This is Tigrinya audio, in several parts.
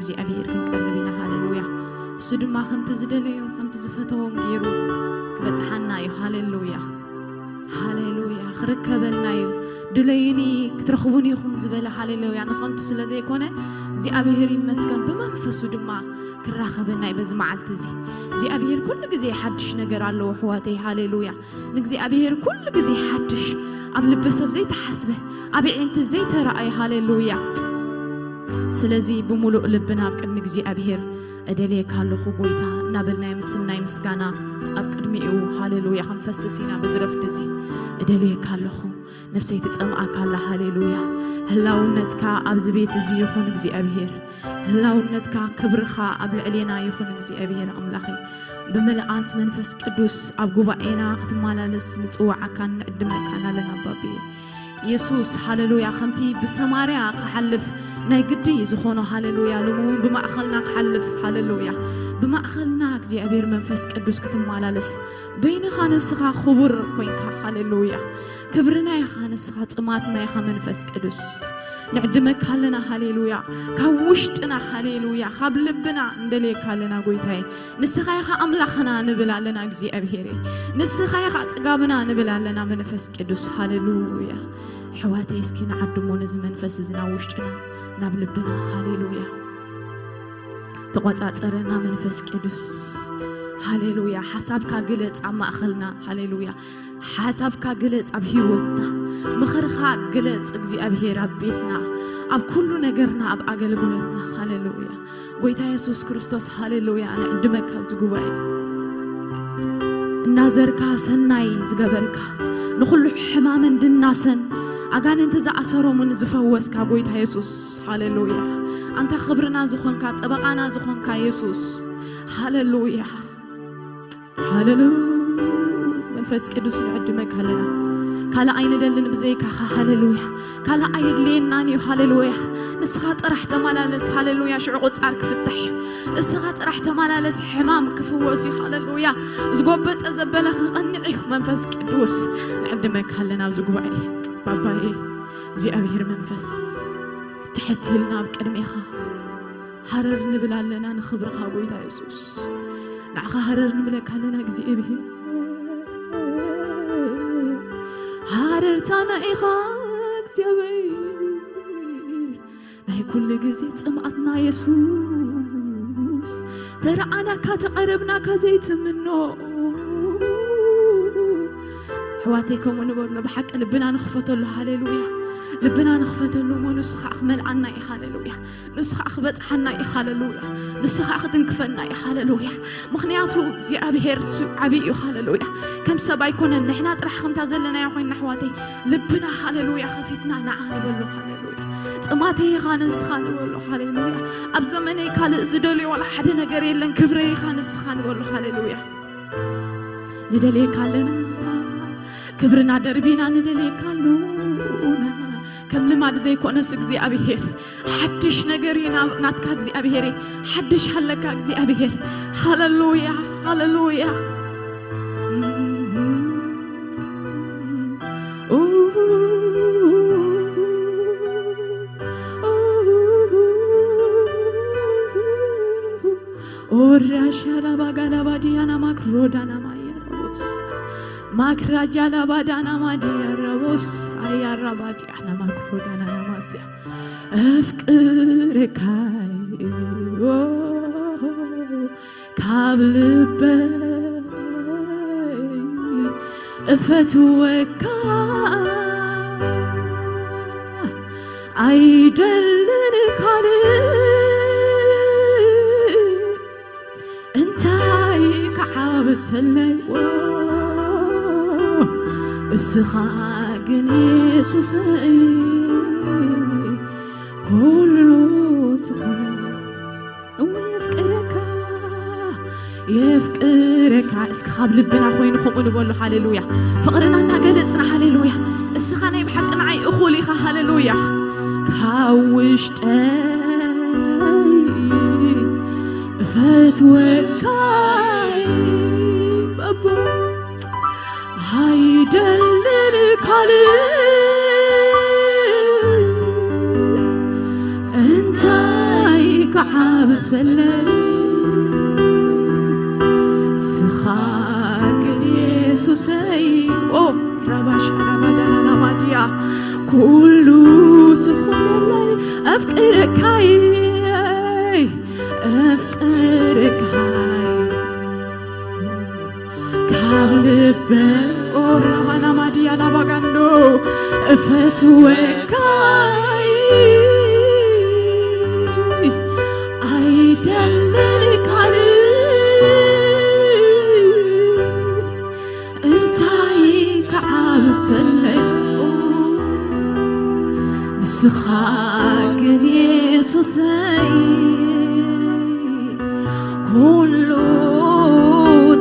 እግዚኣብሔር ክንቀርብ ኢና። ሃሌሉያ። እሱ ድማ ከምቲ ዝደለዮ ከምቲ ዝፈተዎም ገይሩ ክበጽሓና እዩ። ሃሌሉያ፣ ሃሌሉያ። ክርከበልና እዩ። ድለዩኒ ክትረኽቡኒ ኢኹም ዝበለ፣ ሃሌሉያ፣ ንኸንቱ ስለ ዘይኮነ እግዚኣብሔር ይመስገን። ብመንፈሱ ድማ ክራኸበና እዩ በዚ መዓልቲ እዚ። እግዚኣብሔር ኩሉ ግዜ ሓድሽ ነገር ኣለዎ ኣሕዋተይ። ሃሌሉያ። ንእግዚኣብሔር ኩሉ ግዜ ሓድሽ፣ ኣብ ልቢ ሰብ ዘይተሓስበ፣ ኣብ ኣዒንቲ ዘይተራእየ። ሃሌሉያ። ስለዚ ብምሉእ ልብና ኣብ ቅድሚ እግዚኣብሔር እደልየካ ኣለኹ ጎይታ እናበልና ምስናይ ምስጋና ኣብ ቅድሚኡ፣ ሃሌሉያ፣ ክንፈስስ ኢና። በዚ ረፍዲ እዚ እደልየካ ኣለኹ። ነፍሰይ ትጸምኣካ ኣላ። ሃሌሉያ። ህላውነትካ ኣብዚ ቤት እዚ ይኹን እግዚኣብሔር። ህላውነትካ ክብርኻ ኣብ ልዕሌና ይኹን እግዚኣብሔር ኣምላኸይ። ብምልኣት መንፈስ ቅዱስ ኣብ ጉባኤና ክትመላለስ ንጽውዓካን ንዕድመካን ኣለና ኣባብየ። የሱስ፣ ሃሌሉያ፣ ከምቲ ብሰማርያ ክሓልፍ ናይ ግዲ ዝኾኖ፣ ሃሌሉያ፣ ሎሚ እውን ብማእኸልና ክሓልፍ፣ ሃሌሉያ፣ ብማእኸልና እግዚኣብሔር መንፈስ ቅዱስ ክትመላለስ፣ በይንኻ ንስኻ ክቡር ኮይንካ፣ ሃሌሉያ፣ ክብርና ኢኻ ንስኻ፣ ጽማትና ኢኻ መንፈስ ቅዱስ። ንዕድመካ ኣለና፣ ሃሌሉያ፣ ካብ ውሽጥና፣ ሃሌሉያ፣ ካብ ልብና እንደልየካ ኣለና ጎይታዬ። ንስኻ ኢኻ ኣምላኽና ንብል ኣለና እግዚኣብሔር፣ ንስኻ ኢኻ ጽጋብና ንብል ኣለና መንፈስ ቅዱስ። ሃሌሉያ። ኣሕዋተይ፣ እስኪ ንዓድሞ ነዚ መንፈስ እዚ ናብ ውሽጥና፣ ናብ ልብና። ሃሌሉያ። ተቆጻጸረና መንፈስ ቅዱስ። ሃሌሉያ። ሓሳብካ ግለጽ ኣብ ማእኸልና። ሃሌሉያ። ሓሳብካ ግለጽ ኣብ ህይወትና። ምኽርኻ ግለጽ እግዚኣብሔር ኣብ ቤትና፣ ኣብ ኩሉ ነገርና፣ ኣብ ኣገልግሎትና። ሃሌሉያ። ጎይታ የሱስ ክርስቶስ፣ ሃሌሉያ፣ ንዕድመካ ኣብዚ ጉባኤ። እናዘርካ ሰናይ ዝገበርካ፣ ንኹሉ ሕማምን ድናሰን ኣጋንንቲ ዝኣሰሮምን ዝፈወስካ ጎይታ የሱስ፣ ሃሌሉያ። ኣንታ ክብርና ዝኾንካ፣ ጠበቓና ዝኾንካ የሱስ፣ ሃሌሉያ፣ ሃሌሉያ። መንፈስ ቅዱስ ንዕድመካ ኣለና። ካልእ ኣይንደልን ብዘይካኻ፣ ሃሌሉያ። ካልእ ኣየድልየናን እዩ፣ ሃሌሉያ። ንስኻ ጥራሕ ተመላለስ፣ ሃሌሉያ። ሽዑ ቁጻር ክፍታሕ እዩ። ንስኻ ጥራሕ ተመላለስ፣ ሕማም ክፍወስ እዩ፣ ሃሌሉያ። ዝጎበጠ ዘበለ ክቐንዕ እዩ። መንፈስ ቅዱስ ንዕድመካ ኣለና ኣብዚ ጉባኤ። ባባዬ እግዚኣብሔር መንፈስ፣ ትሕት ኢልና ኣብ ቅድሜኻ ሃረር ንብል ኣለና ንኽብርኻ ጎይታ የሱስ። ንዓኻ ሃረር ንብለካ ኣለና እግዚኣብሔር። ሃረርታና ኢኻ እግዚኣብሔር። ናይ ኩሉ ግዜ ጽምኣትና የሱስ። ተረኣናካ ተቐረብናካ ዘይትምኖ። ኣሕዋተይ ከምኡ ንበሎ ብሓቂ ልብና ንኽፈተሉ። ሃሌሉያ። ልብና ንኽፈተሉ እሞ ንሱ ኸዓ ክመልኣና እዩ። ሃሌሉያ። ንሱ ኸዓ ክበጽሓና እዩ። ሃሌሉያ። ንሱ ኸዓ ክትንክፈና እዩ። ሃሌሉያ። ምኽንያቱ እግዚኣብሔር እሱ ዓብዪ እዩ። ሃሌሉያ። ከም ሰብ ኣይኮነን። ንሕና ጥራሕ ከምታ ዘለናዮ ኮይንና ኣሕዋተይ ልብና፣ ሃሌሉያ፣ ከፊትና ንዓ ንበሎ። ሃሌሉያ። ጽማተይ ኢኻ ንስኻ ንበሎ። ሃሌሉያ። ኣብ ዘመነይ ካልእ ዝደልዮ ዋላ ሓደ ነገር የለን። ክብረይ ኢኻ ንስኻ ንበሎ። ሃሌሉያ። ንደልየካ ኣለና። ክብርና ደርቢና ንደልየካ ኣሉና። ከም ልማድ ዘይኮነስ እግዚኣብሔር ሓድሽ ነገር እዩ ና-፣ ናትካ እግዚኣብሔር፣ ሓድሽ ሃለካ እግዚኣብሔር። ሃሌሉያ፣ ሃሌሉያ። ኦራሻ ላባጋ ላባዲያና ማክሮዳና ማያረቦስ ማክራጃ ላባዳና ማዲያረቦስ ኣያራባዲያና ማክሮዳና ማስያ ኣፍቅረካ ካብ ልበይ እፈትወካ ኣይደልን ካልእ እንታይ ክዓብሰለይ እስኻ ግን የሱሰይ ኩሉ ትኾነ እወ የፍቅረካ የፍቅረካ እስኪ ካብ ልብና ኮይኑ ከምኡ ንበሎ ሃሌሉያ ፍቕርና እናገለፅና ሃሌሉያ እስኻ ናይ ብሓቂ ንዓይ እኹል ኢኻ ሃሌሉያ ካብ ውሽጠይ እፈትወካ በቦ ኣይደልን ካልእ እንታይ ዓብሰለይ። ስኻ ግን የሱሰይ፣ ኦ፣ ራባሽ ራባዳናና ማድያ፣ ኩሉ ትኾነለይ፣ ኣፍቅረካይ፣ ኣፍቅረካይ። ካብ ልበ ኦራማና ማድያ ላባጋንዶ እፈትወካይ ኣይደልን ካልእ እንታይ ክዓብሰለይ ንስኻ ግን የሱሰይ ኩሉ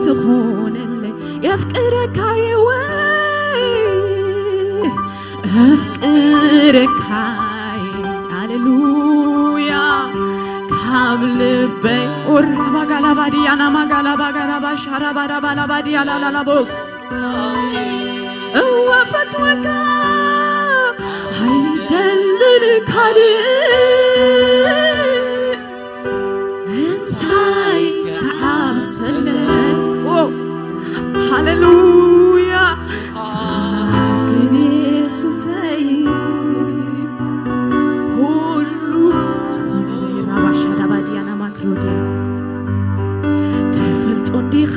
ትኾነለይ የፍቅረካይ ወይ ኣፍቅረካይ። ሃሌሉያ። ካብ ልበይ ኦራባጋላባዲያና ማጋላባጋራባ ሻራባራባላባዲያ ላላላቦስ እወ ፈትወካ ኣይደልን ካልእ እንታይ ክዓብሰለይ ሃሌሉያ ሳግን የሱሰይ ኩሉ ዝኾነ ራባሻ ዳባዲያና ማክሮዲያ ትፈልጦ እንዲኻ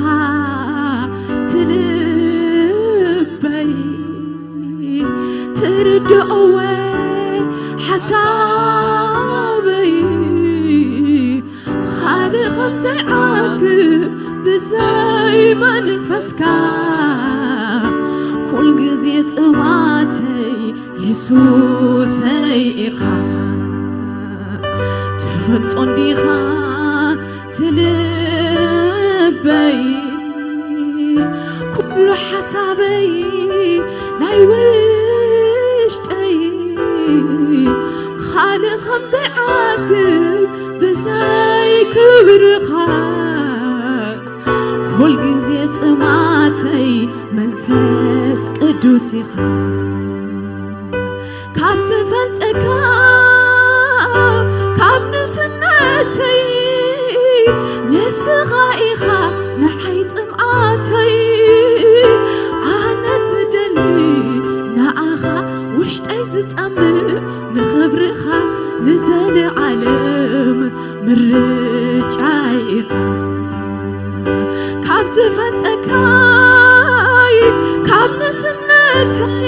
ትልበይ ትርድኦወ ሓሳበይ ብኻልእ ከም ዘይዓግብ ብዘይ መንፈስካ ኩል ግዜ ጥማተይ የሱሰይ ኢኻ ትፈልጦ እንዲኻ ትልበይ ኩሉ ሓሳበይ ናይ ውሽጠይ ካልእ ከም ዘይዓግብ ብዘይ ክብርኻ ኩል ግዜ ጥማተይ መንፈስ ቅዱስ ኢኻ ካብ ዝፈልጠካ ካብ ንስነተይ ንስኻ ኢኻ ንዓይ ጥምኣተይ ኣነ ዝደሊ ንኣኻ ውሽጠይ ዝጸምእ ንኽብርኻ ንዘለዓለም ምርጫይ ኢኻ ካብ ዝፈልጠካይ ካብ ንስነተይ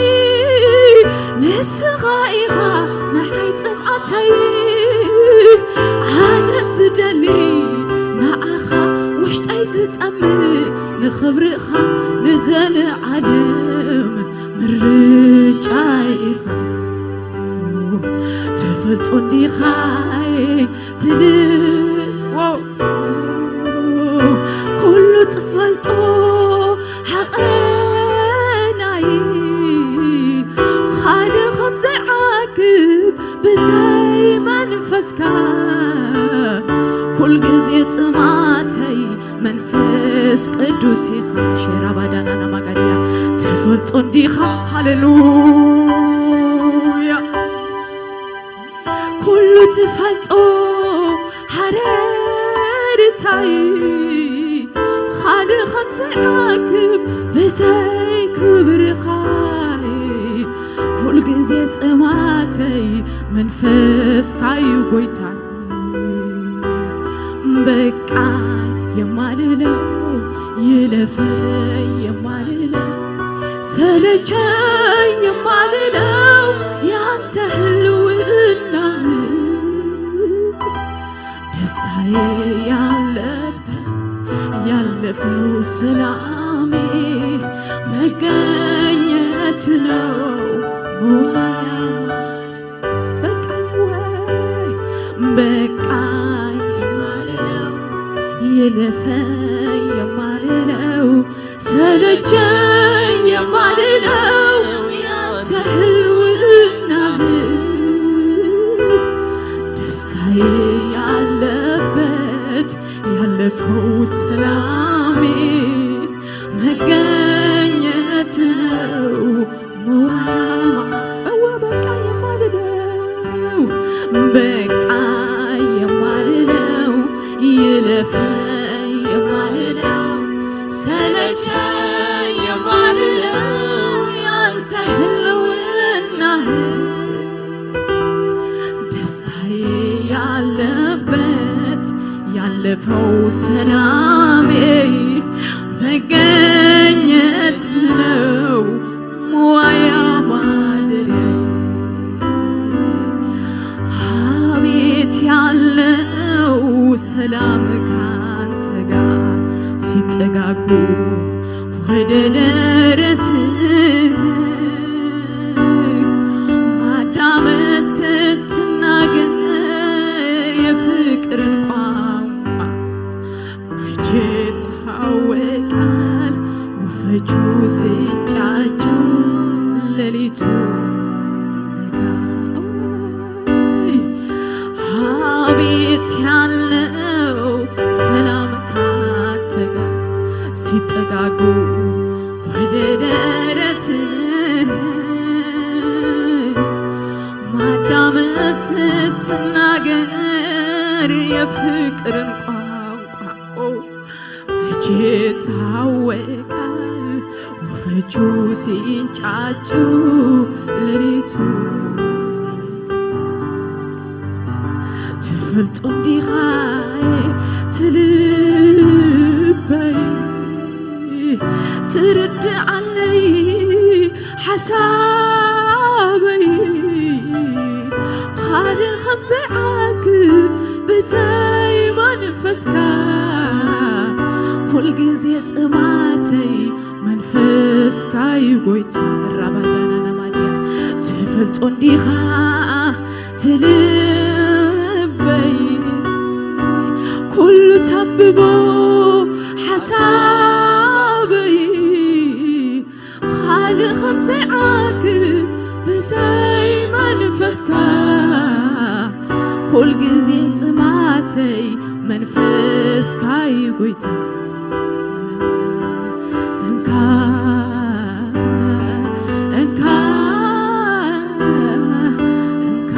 ንስኻ ኢኻ ንዓይ ጥምኣተይ ኣነ ዝደሊ ንኣኻ ውሽጠይ ዝጸምእ ንኽብርኻ ንዘለዓለም ምርጫይ ኢኻ ትፈልጦ እንዲኻይ ትልዎ ኩሉ ትፈልጦ ሓቐናይ ካልእ ከም ዘይዓግብ ብዘይ መንፈስካ ኩል ግዜ ጽማተይ መንፈስ ቅዱስ ኢኻ ሸራባዳናና ማጋድያ ትፈልጦ እንዲኻ ሃሌሉያ ኩሉ ትፈልጦ ሓረርታይ ካልእ ከም ዘይዓግብ ብዘይ ክብርኻይ ኩል ግዜ ጽማተይ መንፈስካዩ ጎይታይ በቃ የማልለው ይለፈ የማልለው ሰለቸኝ የማልለው ያንተ ህልውና ደስታዬ ያለበት ያለፈው ሰላሜ መገኘት ነው መዋያ በቃኝ ወይ በቃኝ የማልለው ይለፈኝ የማልለው ሰለቸኝ የማልለው ያንተ ህልውና ደስታዬ ያለበት ያለፈው ሰላሜ መገኘት ነው መዋያ እወ በቃ የማልለው በቃ የማልለው የማልለው ሰለቸ የማልለው ያንተ ህልውናህ ደስታዬ ያለበት ያለፈው ሰላሜ መገኘት ነው መዋያ ማደሪያ። አቤት ያለው ሰላም ካንተ ጋር ሲጠጋጉ ወደ ደረት ማዳመጥ ስትናገር የፍቅርን ቋንቋ መቼ ታወቃል ወፈቹ ሲንጫጩ ሌሊቱ ሲነጋ። አቤት ያለው ሰላም ካንተ ጋር ሲጠጋጉ ወደ ደረት ማዳመጥ ስትናገር የፍቅርን ቋንቋ መቼ ታወቃል ወፈቹ ሲንጫጩ ሌሊቱ ትፈልጦ እንዲኻ ትልበይ ትርድኣለይ ሓሳበይ ብኻልእ ከም ዘይዓግብ ብዘይ መንፈስካ ኩልግዜ ጽማተይ መንፈስካ እዩ ጎይታ ራባዳናና ማድያ ትፈልጦ እንዲኻ ትልበይ ኩሉ ተብቦ ሓሳበይ ብኻልእ ከም ዘይዓግብ ብዘይ መንፈስካ ኩል ግዜ ጥማተይ መንፈስካ እዩ ጎይታ። እንካ እንካ እንካ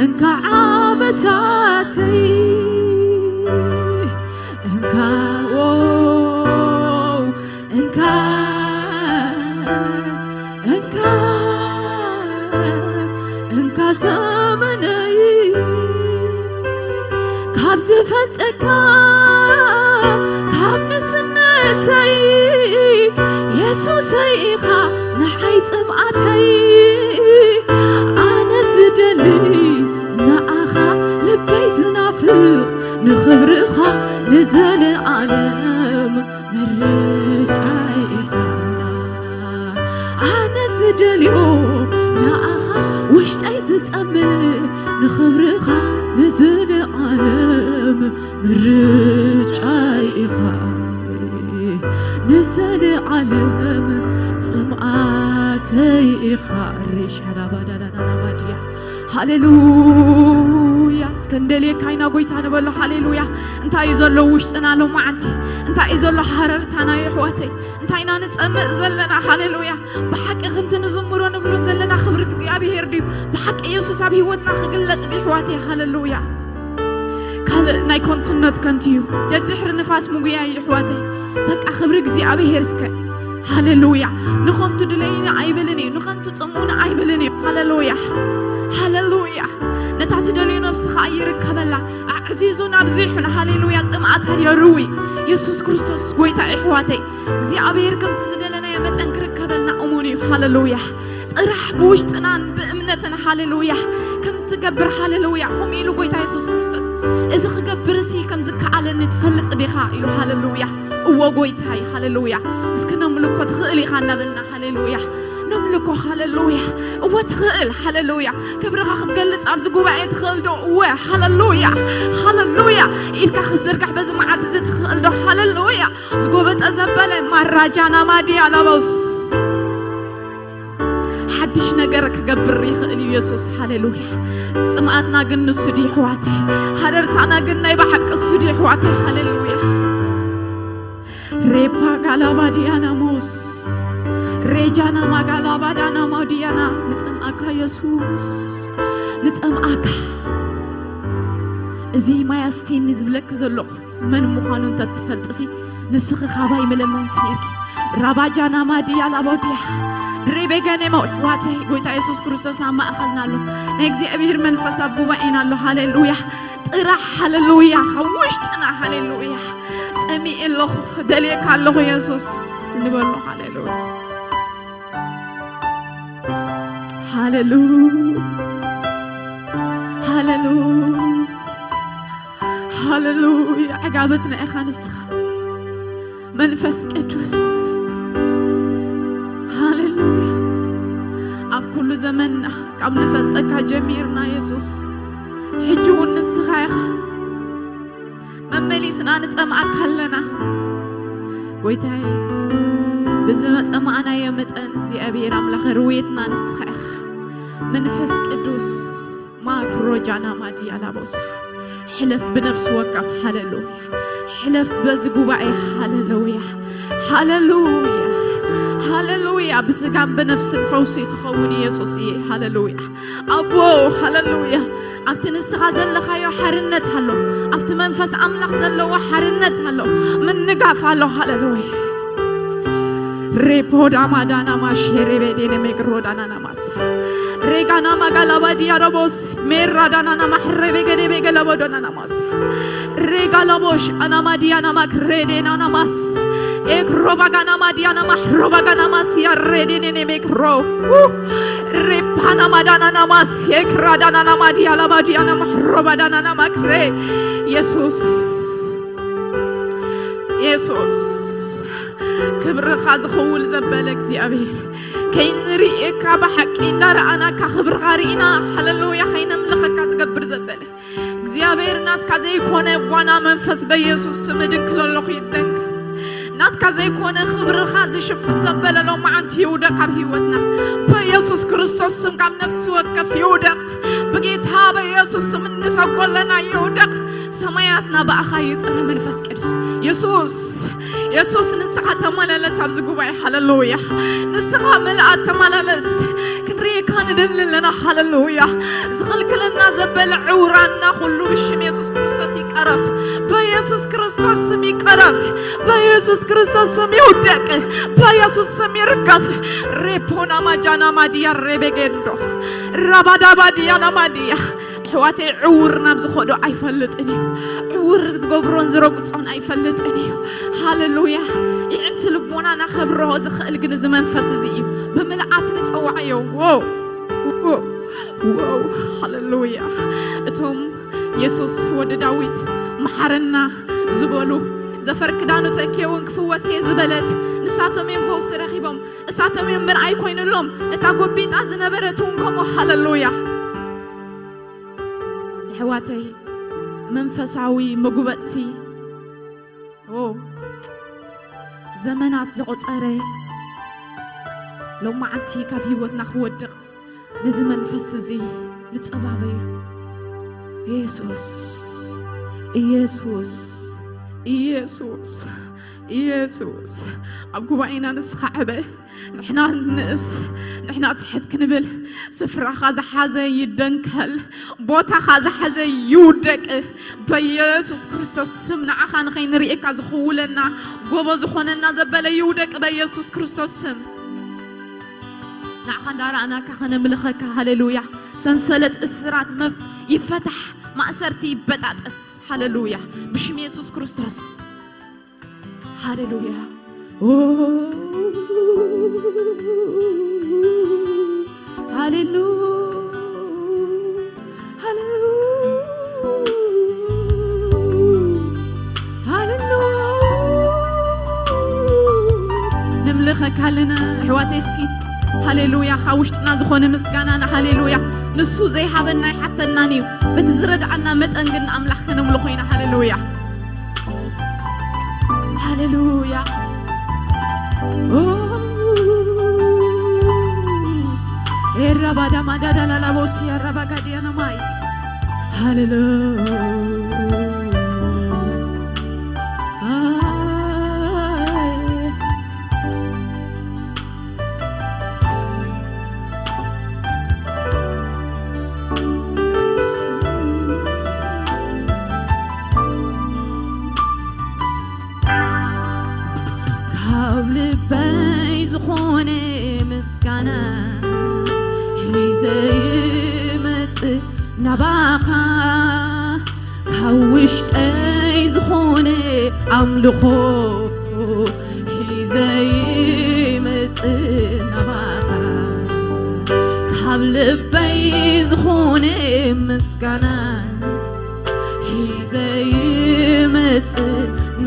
እንካ ዓመታተይ እንካ ዎ እንካ እንካ እንካ ዘመነይ ካብ ዝፈልጠካ ካብ ንስነተይ የሱሰይ ኢኻ ንዓይ ጽምኣተይ ኣነ ዝደሊ ንኣኻ ልበይ ዝናፍቕ ንኽብርኻ ንዘለኣለም ምርጫይ ኢኻ ኣነ ዝደልዮ ንኣኻ ውሽጠይ ዝጸምእ ንኽብርኻ ንዘለኣለም ምርጫይ ኢኻ ንዘለኣለም ጽምኣተይ ኢኻ ሪሻዳባዳዳናባድያ ሃሌሉያ እስከ እንደልየካ ኢና ጎይታ ንበሎ ሃሌሉያ እንታይ እዩ ዘሎ ውሽጥና ሎማዓንቲ እንታይ እዩ ዘሎ ሃረርታና የሕዋተይ እንታይ ኢና ንጸምእ ዘለና ሃሌሉያ ብሓቂ ክንቲ ንዝምሮ ንብሉን ዘለና ክብሪ እግዚኣብሄር ድዩ ብሓቂ የሱስ ኣብ ህይወትና ክግለጽ ድዩ ኣሕዋተይ ሃሌሉያ ካልእ ናይ ከንቱነት ከንቱ እዩ ደድሕሪ ንፋስ ምጉያ እዩ ኣሕዋተይ በቃ ክብሪ እግዚኣብሄር እስከ ሃሌሉያ ንኸንቱ ድለይኒ ኣይብልን እዩ ንኸንቱ ጽምኡኒ ኣይብልን እዩ ሃሌሉያ ሃሌሉያ ነታ ትደልዩ ነብስኻ ይርከበላ ኣዕዚዙን ኣብዚሑን ሃሌሉያ ጽምኣታ የርዊ የሱስ ክርስቶስ ጎይታ ኣሕዋተይ እግዚኣብሔር ከምቲ ዝደለናዮ መጠን ክርከበልና እሙን እዩ ሃሌሉያ ጥራሕ ብውሽጥናን ብእምነትን ሃሌሉያ ከም ትገብር ሃሌሉያ ከምኡ ኢሉ ጎይታ የሱስ ክርስቶስ እዚ ክገብር ሲ ከም ዝከኣለኒ ትፈልጥ ዲኻ ኢሉ ሃሌሉያ እወ ጎይታይ ሃሌሉያ እስኪ ነምልኮ ትኽእል ኢኻ እናበልና ሃሌሉያ ነምልኮ ሃሌሉያ እወ ትኽእል ሃሌሉያ ክብርኻ ክትገልጽ ኣብዚ ጉባኤ ትኽእል ዶ እወ ሃሌሉያ ሃሌሉያ ኢልካ ክትዝርጋሕ በዚ መዓልቲ እዚ ትኽእል ዶ ሃሌሉያ ዝጎበጠ ዘበለ ማራጃና ማድያ ላባውስ ሓድሽ ነገር ክገብር ይኽእል እዩ የሱስ ሃሌሉያ ጽምኣትና ግን ንሱ ድዩ ኣሕዋተይ ሃረርታና ግን ናይ ብሓቂ እሱ ድዩ ኣሕዋተይ ሃሌሉያ ሬፓ ጋላባዲያና ሞስ ሬጃና ማጋላባዳና ማውዲያና ንጸምኣካ የሱስ ንጸምኣካ እዚ ማይ ኣስትይኒ ዝብለኪ ዘለኹስ መን ምዃኑ እንተትፈልጥሲ፣ ንስኺ ካባይ ምለመንኪ ነርኪ። ራባጃና ማድያ ላቦድያ ሬቤገኔሞ። ኣሕዋተይ፣ ጎይታ የሱስ ክርስቶስ ኣብ ማእኸልና ኣሎ። ናይ እግዚኣብሔር መንፈስ ኣብ ጉባኤና ኣሎ። ሃሌሉያ። ጥራሕ ሃሌሉያ፣ ካብ ውሽጥና ሃሌሉያ። ጠሚኤ ኣለኹ፣ ደልየካ ኣለኹ የሱስ ንበሎ። ሃሌሉያ። ሃሌሉያ። ሃሌሉያ። ሃሌሉያ። ዕጋበትና ኢኻ ንስኻ መንፈስ ቅዱስ። ሃሌሉያ። ኣብ ኩሉ ዘመንና ካብ ንፈልጠካ ጀሚርና የሱስ፣ ሕጂ እውን ንስኻ ኢኻ። መመሊስና ንጸምኣካ ኣለና ጎይታይ። ብዝመጸማእናዮ መጠን እግዚኣብሔር ኣምላኽ ርውየትና ንስኻ ኢኻ። መንፈስ ቅዱስ ማክሮጃና ማድያ ላቦሳ። ሕለፍ ብነፍሲ ወከፍ። ሃሌሉያ። ሕለፍ በዚ ጉባኤ። ሃሌሉያ። ሃሌሉያ። ሃሌሉያ። ብስጋን ብነፍስን ፈውሲ ክኸውን ኢየሱስ እየ። ሃሌሉያ። ኣቦ። ሃሌሉያ። ኣብቲ ንስኻ ዘለኻዮ ሓርነት ኣሎ። ኣብቲ መንፈስ ኣምላኽ ዘለዎ ሓርነት ኣሎ። ምንጋፍ ኣሎ። ሃሌሉያ። ሬፖዳ ማዳና ማሼሬ ቤዴነ ሜግሮዳና ናማሳ ሬጋና ማጋላባ ዲያሮቦስ ሜራዳና ናማሕሬ ቤገዴ ቤገለቦዶና ናማሳ ሬጋላቦሽ ኣናማዲያ ናማክ ሬዴና ናማስ ኤክሮባጋና ማዲያ ናማሕሮባጋ ናማስ ያሬዴኔ ሜክሮ ሬፓና ማዳና ናማስ ኤክራዳና ናማዲያ ላባዲያ ናማሕሮባዳና ናማክሬ የሱስ የሱስ ክብርኻ ዝኸውል ዘበለ እግዚኣብሔር ከይንርእየካ ብሓቂ እንዳረኣናካ ክብርኻ ርኢና ሃሌሉያ ከይነምልኸካ ዝገብር ዘበለ እግዚኣብሔር ናትካ ዘይኮነ ጓና መንፈስ በኢየሱስ ስም ድንክል ኣለኹ ይደንክ ናትካ ዘይኮነ ክብርኻ ዝሽፍን ዘበለ ሎማዓንቲ ይውደቅ ካብ ህይወትና በኢየሱስ ክርስቶስ ስም ካብ ነፍሲ ወከፍ ይውደቅ ብጌታ በኢየሱስ ስም እንሰጎለና ይውደቅ ሰማያትና ብኣኻ ይጽረ መንፈስ ቅዱስ የሱስ የሱስ ንስኻ ተመላለስ ኣብዚ ጉባኤ ሃሌሉያ ንስኻ ምልኣት ተመላለስ ክንርእየካ ንደሊ ኣለና ሃሌሉያ ዝኽልክለና ዘበለ ዕውራና ኩሉ ብሽም የሱስ ክርስቶስ ይቀረፍ በኢየሱስ ክርስቶስ ስም ይቀረፍ በኢየሱስ ክርስቶስ ስም ይውደቅ በኢየሱስ ስም ይርገፍ ሬፖና ማጃና ማዲያ ሬቤጌንዶ ራባዳባዲያና ማዲያ ኣሕዋተይ ዕውር ናብ ዝኸዶ ኣይፈልጥን እዩ ዕውር ዝገብሮን ዝረግፆን ኣይፈልጥን እዩ ሃሌሉያ ይዕንቲ ልቦናና ከብርሆ ዝኽእል ግን እዚ መንፈስ እዚ እዩ ብምልኣት ንፀዋዓዮ ዎ ሃሌሉያ እቶም የሱስ ወዲ ዳዊት መሓረና ዝበሉ ዘፈር ክዳኑ ተኬውን ክፍወስ እየ ዝበለት ንሳቶም እዮም ፈውሲ ረኺቦም እሳቶም እዮም ምርኣይ ኮይኑሎም እታ ጎቢጣ ዝነበረት እውን ከምኡ ሃሌሉያ ኣሕዋተይ መንፈሳዊ መጉበጥቲ ዘመናት ዘቆፀረ ሎማዓንቲ ካብ ህይወትና ክወድቕ ነዚ መንፈስ እዚ ንፀባበዩ የሱስ ኢየሱስ ኢየሱስ ኢየሱስ ኣብ ጉባኤና ንስኻ ዕበ ንሕና ንእስ ንሕና ትሕት ክንብል ስፍራኻ ዝሓዘ ይደንከል ቦታኻ ዝሓዘ ይውደቅ በኢየሱስ ክርስቶስ ስም ንዓኻ ንኸይንርእየካ ዝኽውለና ጎቦ ዝኾነና ዘበለ ይውደቅ በኢየሱስ ክርስቶስ ስም ንዓኻ እንዳረኣናካ ከነምልኸካ ሃሌሉያ ሰንሰለት እስራት መፍ ይፈታሕ ማእሰርቲ ይበጣጠስ ሃሌሉያ ብሽም የሱስ ክርስቶስ ሃሌሉያ ሃሌሉ ሃሌሉ ሃሌሉ ንምልኸካ ኣለና ኣሕዋተይ እስኪ ሃሌሉያ ካብ ውሽጥና ዝኾነ ምስጋናና ሃሌሉያ ንሱ ዘይሃበና ኣይሓተናን እዩ በቲ ዝረድኣና መጠን ግን ንኣምላኽ ከነምልኾ ኢና ሃሌሉያ ሃሌሉያ ኤራባዳማዳዳላላቦሲ ኣራባጋዲያናማይ ሃሌሉያ ልበይ ዝኾነ ምስጋና ሒዘ ይመጽእ ናባኻ፣ ካብ ውሽጠይ ዝኾነ ኣምልኾ ሒዘ ይመጽእ ናባኻ፣ ካብ ልበይ ዝኾነ ምስጋና ሒዘ ይመጽእ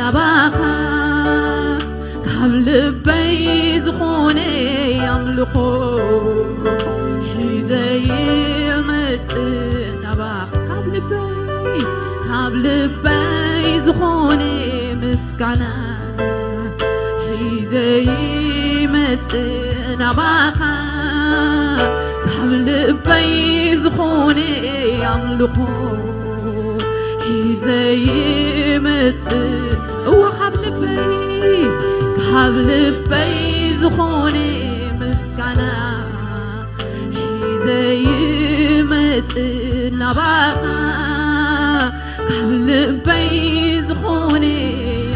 ናባኻ፣ ካብ ልበይ ዝኾነ ኣምልኾ ሒዘ ይመጽእ ናባኻ፣ ካብ ልበይ፣ ካብ ልበይ ዝኾነ ምስጋና ሒዘ ይመጽእ ናባኻ፣ ካብ ልበይ ዝኾነ ኣምልኾ ሒዘ ይመጽእ፣ እወ፣ ካብ ልበይ፣ ካብ ልበይ ዝኾነ ምስጋና ሒዘ ይመጽእ ናባኻ፣ ካብ ልበይ ዝኾነ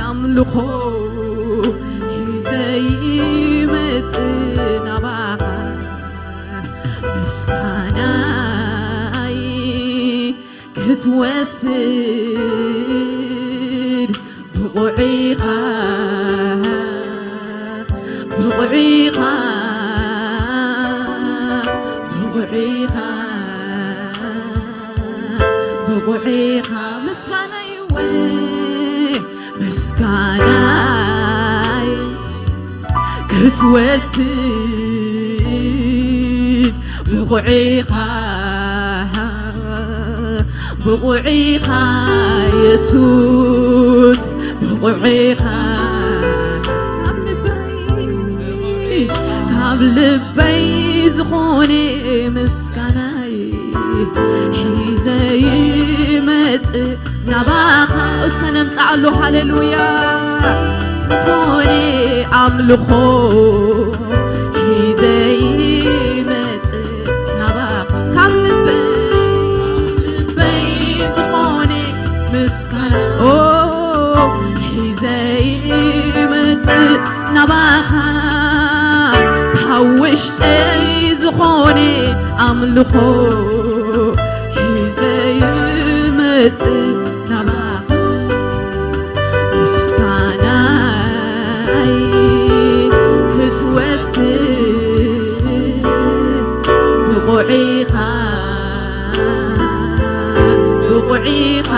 ኣምልኾ ሒዘ ይመጽእ ናባኻ፣ ምስጋናይ ክትወስድ ብቑዕ ኢኻ፣ ብቑዕ ኢኻ፣ ብቑዕ ኢኻ፣ ብቑዕ ኢኻ፣ ምስጋናይ እወ፣ ምስጋናይ ክትወስድ ብቑዕ ኢኻ፣ ብቑዕ ኢኻ የሱስ፣ ብቑዕ ኢኻ። ካብ ልበይ፣ ካብ ልበይ ዝኾነ ምስጋናይ ሒዘ ይመጽእ ናባኻ። እስከ ነምጽኣሉ፣ ሃሌሉያ። ዝኾነ ኣምልኾ ሒዘ ይመጽእ ናባኻ፣ ካብ ልበይ፣ ልበይ ዝኾነ ምስጋና፣ ኦ፣ ሒዘ ይመጽእ ናባኻ፣ ካብ ውሽጠይ ዝኾነ ኣምልኾ ሒዘ ይመጽእ ናባኻ፣ ምስጋናይ ክትወስድ ብቑዕ ኢኻ፣ ብቑዕ ኢኻ፣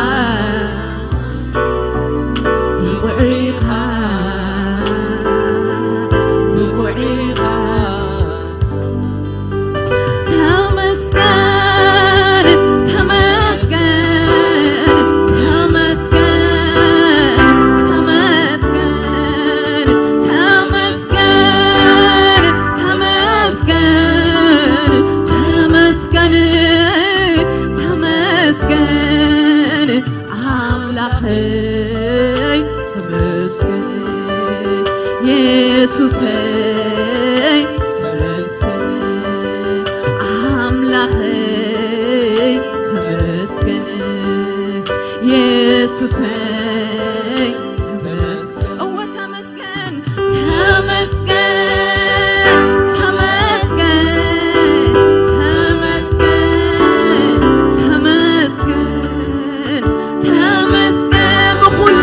ብቑዕ ኢኻ፣ ብቑዕ ኢኻ። ተመስገን፣ ተመስገን፣ ተመስገን፣ ተመስገን፣ ተመስገን፣ ተመስገን፣ ተመስገን፣ ተመስገን። ኣምላኸይ ተመስገን፣ የሱሰይ ተመስገን፣ ኣምላኸይ ተመስገን፣ የሱሰይ ተመስገን። እወ ተመስገን። ተመስገን፣ ተመስገን፣ ተመስገን፣ ተመስገን፣ ተመስገን ብኹሉ።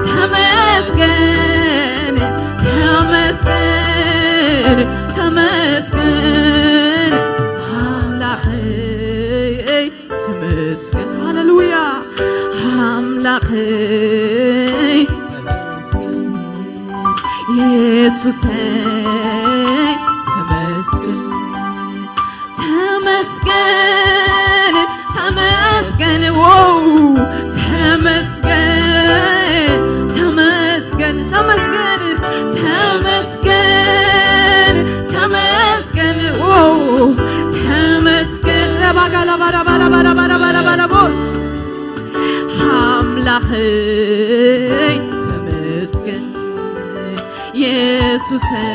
ተመስገን፣ ተመስገን፣ ተመስገን ኣምላኸይ። ተመስገን፣ ሃሌሉያ፣ ኣምላኸይ፣ የሱሰይ፣ ተመስገን፣ ተመስገን፣ ተመስገን፣ ዎው፣ ተመስገን፣ ተመስገን፣ ተመስገን፣ ተመስገን፣ ተመስገን፣ ዎው፣ ተመስገን። ለባጋ ለባራ ባራ ባራ ባራ ባራ ባራ ቦስ። ኣምላኸይ ተመስገን፣ የሱሰይ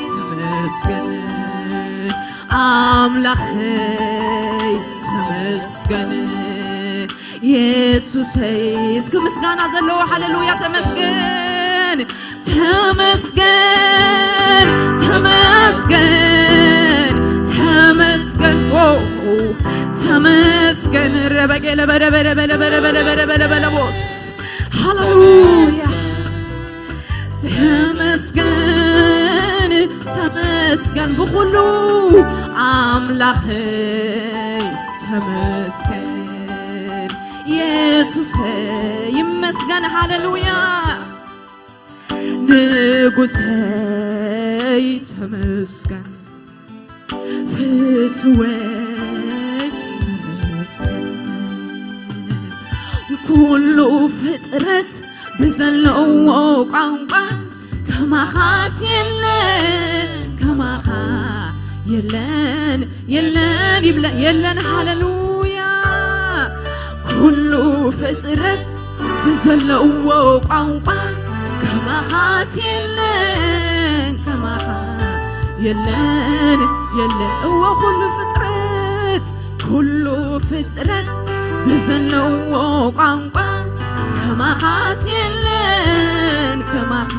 ተመስገን፣ ኣምላኸይ ተመስገን፣ የሱሰይ። እስኪ ምስጋና ዘለዎ ሃሌሉያ ተመስገን። ተመስገን፣ ተመስገን፣ ተመስገን፣ ኦ፣ ተመስገን። ረበጌለ በደ በደ በደ በደ በደ በደ በደ በደ ቦስ። ሃሌሉያ። ተመስገን፣ ተመስገን ብኹሉ ኣምላኸይ፣ ተመስገን ኢየሱሰይ፣ ይመስገን። ሃሌሉያ። ንጉሰይ ተመስገን፣ ፍትወይ ተመስገን። ኩሉ ፍጥረት ብዘለዎ ቋንቋ ከማኻስ የለን፣ ከማኻ የለን፣ የለን ይብለ፣ የለን። ሃሌሉያ። ኩሉ ፍጥረት ብዘለዎ ቋንቋ ከማኻስ የለን፣ ከማኻ የለን፣ የለን። እወ፣ ኩሉ ፍጥረት፣ ኩሉ ፍጥረት ብዘለዎ ቋንቋ ከማኻስ የለን፣ ከማኻ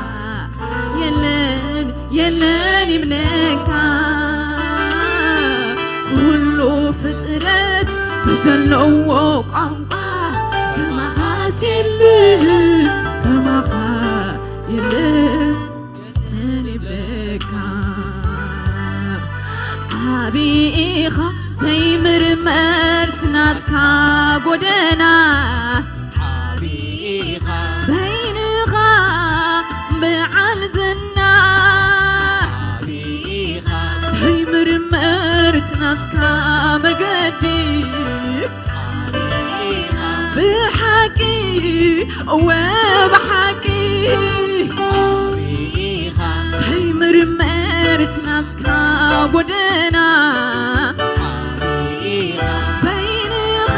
የለን፣ የለን ይብለካ። ኩሉ ፍጥረት ብዘለዎ ቋንቋ ከማኻስ የለን፣ ከማኻ የለን፣ የለን ይብለካ። ዓቢ ኢኻ ዘይምርመርት ናትካ ጎደና፣ ዓቢ ኢኻ በይንኻ በዓል ዝና፣ ዓቢ ኢኻ ዘይምርመርት ናትካ መገዲ፣ ዓቢ ኢኻ ብሓቂ፣ እወ ብሓቂ፣ ዓቢ ኢኻ ዘይምርመርት ናትካ ጎደና፣ ዓቢ ኢኻ በይንኻ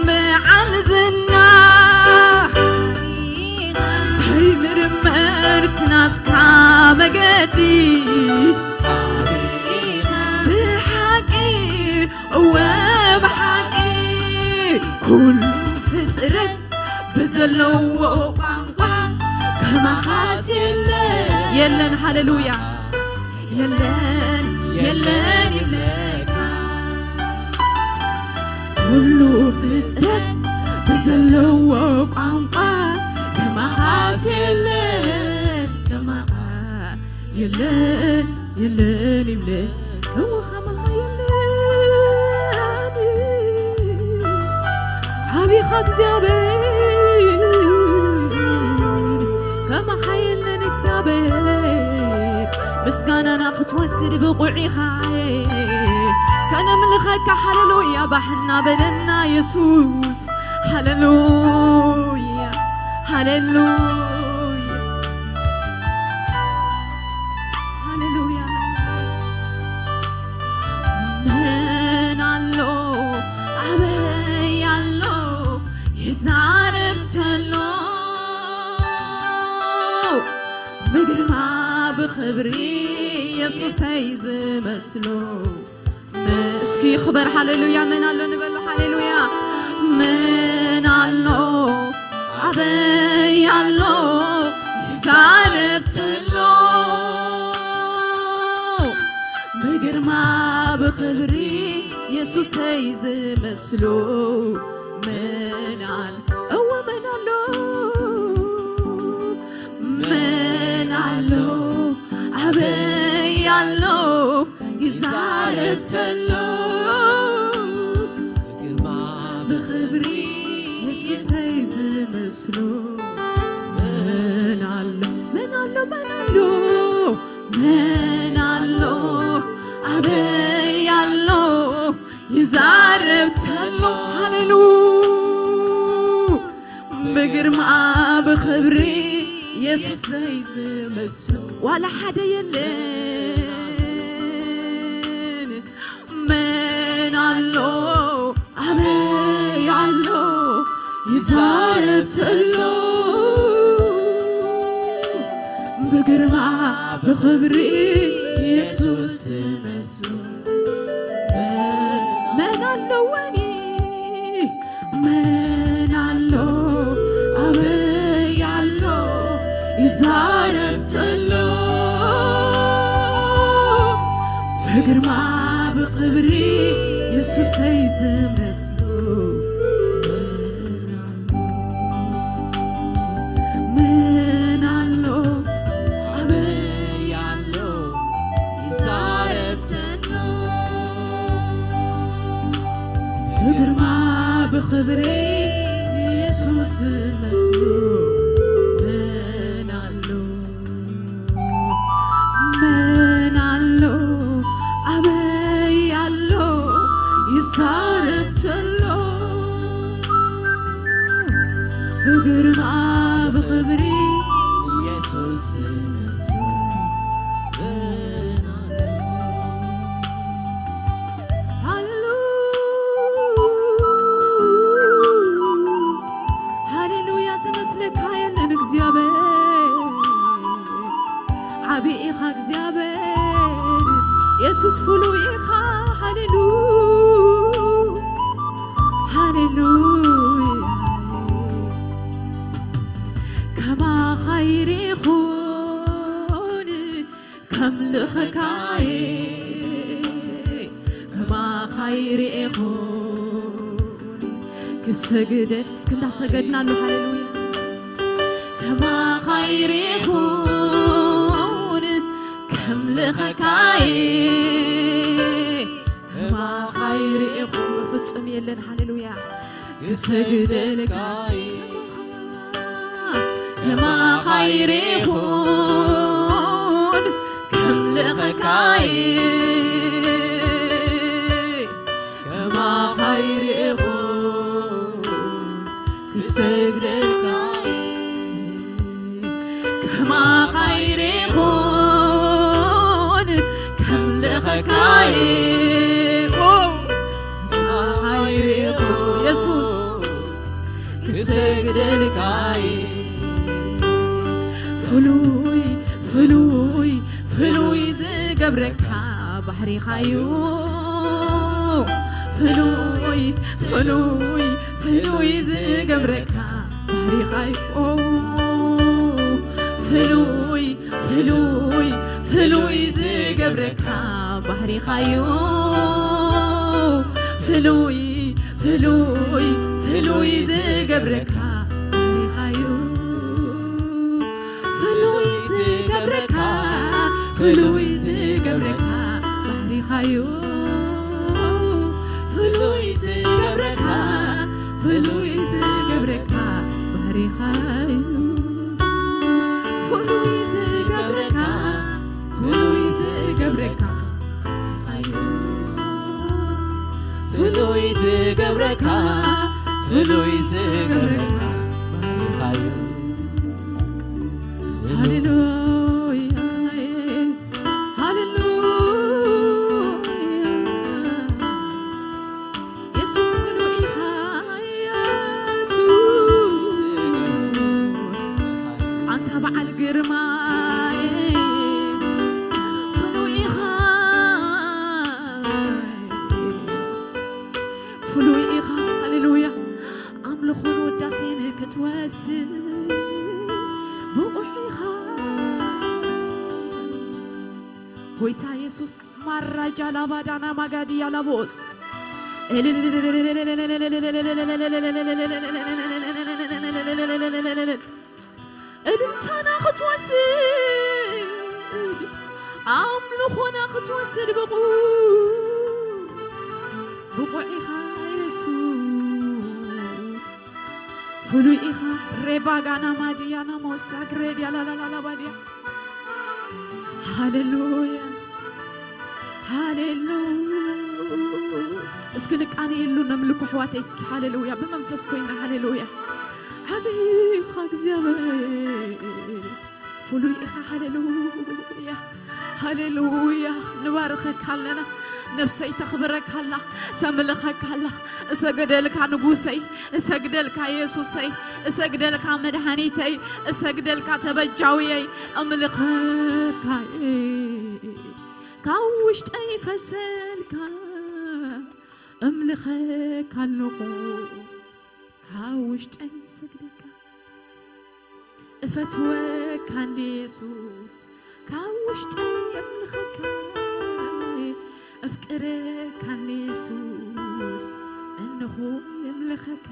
በዓል ዝና፣ ዘይምርመርት ናትካ መገዲ፣ ብሓቂ፣ እወ ብሓቂ፣ ኩሉ ፍጥረት ብዘለዎ ቋንቋ ከማኻስ የለን። የለን፣ ሃሌሉያ። የለን፣ የለን ይብለካ። ኩሉ ፍጥረት ብዘለዎ ቋንቋ ከማኻስ የለን፣ ከማኻ የለን፣ የለን ይብለ። እወ ከማኻ የለን። ዓቢኻ እግዚኣብሔር፣ ከማኻ የለን እግዚኣብሔር። ምስጋናና ክትወስድ ብቑዕ ኢኻ። ከነምልኸካ፣ ሃሌሉያ፣ ባህ እናበለና የሱስ። ሃሌሉያ፣ ሃሌሉያ፣ ሃሌሉያ። መን ኣሎ ኣበይ ኣሎ ይዛረብ ተሎ ብግርማ ብኽብሪ የሱሰይ ዝመስሎ። እስኪ ክበር፣ ሃሌሉያ። መን ኣሎ ንበሎ፣ ሃሌሉያ። መን ኣሎ ኣበይ ኣሎ ይዛረብ ተሎ ብግርማ ብኽብሪ የሱሰይ ዝመስሎ። መን ኣሎ፣ እወ መን ኣሎ፣ መን ኣሎ ኣበይ ኣሎ ይዛረብ ተሎ ብግርማ ብኽብሪ የሱሰይ ዝመስሎ። መን ኣሎ፣ መን ኣሎ፣ መን ኣሎ፣ መን ኣሎ ኣበይ ኣሎ ይዛረብ ተሎ፣ ሃሌሉ ብግርማ ብኽብሪ የሱሰይ ዝመስሎ ዋላ ሓደ የለን። መን ኣሎ ኣበይ ኣሎ ይዛረብ ተሎ ብግርማ ብኽብሪ የሱስ ዝመስሎ። መን ኣሎ ወኒ መን ኣሎ ኣበይ ኣሎ ዛረብ ዘሎ ብግርማ ብኽብሪ የሱሰይ ዝመስሉ ምን ኣሎ ኣበይ ኣሎ ይዛረብ ዘሎ ብግርማ ብኽብሪ የሱስ ዝመስሉ ምን ኣሎ ምን ኣሎ ኣበይ ኣሎ ይዛረብ ዘሎ ብግርማ ብኽብሪ የሱስ ዝመስሉ ምን ኣሎ ሃሌሉያ ሃሌሉያ ዝመስለካ የለን እግዚኣብሔር ዓቢ ኢኻ እግዚኣብሔር የሱስ ፍሉይ ኢኻ ሃሌሉ ሃሌሉያ ከማኻ ይሪኹን ከምልኸካየ ከማኻ ይሪኹን ክሰግደ እስኪ እንዳሰገድና ኣሎ ሃሌሉያ ከማኻ ይሪኹን ከምልኸካየ ከማኻ ይሪኹን ፍጹም የለን ሃሌሉያ ክሰግደልካ ከማኻ ይሪኹን ከምልኸካየ ከማኻ ይሪኹን ክሰግደልካ ከማኻ ይሪኹን ከምልኸካየ ከማኻ ይሪኹን የሱስ ክሰግደልካይ ፍሉይ ፍሉይ ፍሉይ ዝገብረካ ባህሪኻዩ ፍሉይ ፍሉይ ፍሉይ ዝገብረካ ባህሪኻዩ ፍሉይ ፍሉይ ፍሉይ ዝገብረካ ባህሪኻዩ ፍሉይ ፍሉይ ፍሉይ ዝገብረካ ባህሪኻዩ ፍሉይ ዝገብረካ ፍሉይ ዝገብረካ ባህሪኻዩ ፍሉይ ዝገብረካ ፍሉይ ዝገብረካ ባህሪኻዩ ፍሉይ ዝገብረካ ፍሉይ ዝገብረካ ፍሉይ ዝገብረካ ፍሉይ ዝገብረካ ባህሪኻዩ ሃሌሉያ ሃሌሉያ የሱስ ፍሉይ ኢኻ የሱስ ኣንታ በዓል ግርማይ ፍሉይ ኢኻ ፍሉይ ኢኻ ሃሌሉያ ኣምልኾን ውዳሴን ክትወስድ ብቑዕ ኢኻ ጎይታ የሱስ ማራጃ ላባዳና ማጋዲ ያላቦስ እልልታና ክትወስድ ኣምልኾና ክትወስድ ብቑ ብቑዕ ኢኻ የሱስ ፍሉይ ኢኻ ሬባጋና ማድያና ሞሳ ግሬድያ ላላላላባድያ ሃሌሉያ ሃሌሉያ እስኪ ንቃነየሉ ነምልኩ ኣሕዋተይ እስኪ ሃሌሉያ ብመንፈስ ኮይና ሃሌሉያ ዓብኻ እግዚኣብሔር ፍሉይ ኢኻ ሃሌሉያ ሃሌሉያ ንባርኸካ ኣለና ነብሰይ ተኽብረካ ኣላ ተምልኸካ ኣላ እሰግደልካ ንጉሰይ እሰግደልካ የሱሰይ እሰግደልካ መድሃኒተይ እሰግደልካ ተበጃውየይ እምልኸካ ካብ ውሽጠይ ፈሰልካ እምልኸካ ኣለኹ ካብ ውሽጠይ ሰግደልካ ፈትወካ እንደ የሱስ ካብ ውሽጠይ የምልኸካ፣ ኣፍቅረካ እንደ የሱስ እንሆ የምልኸካ።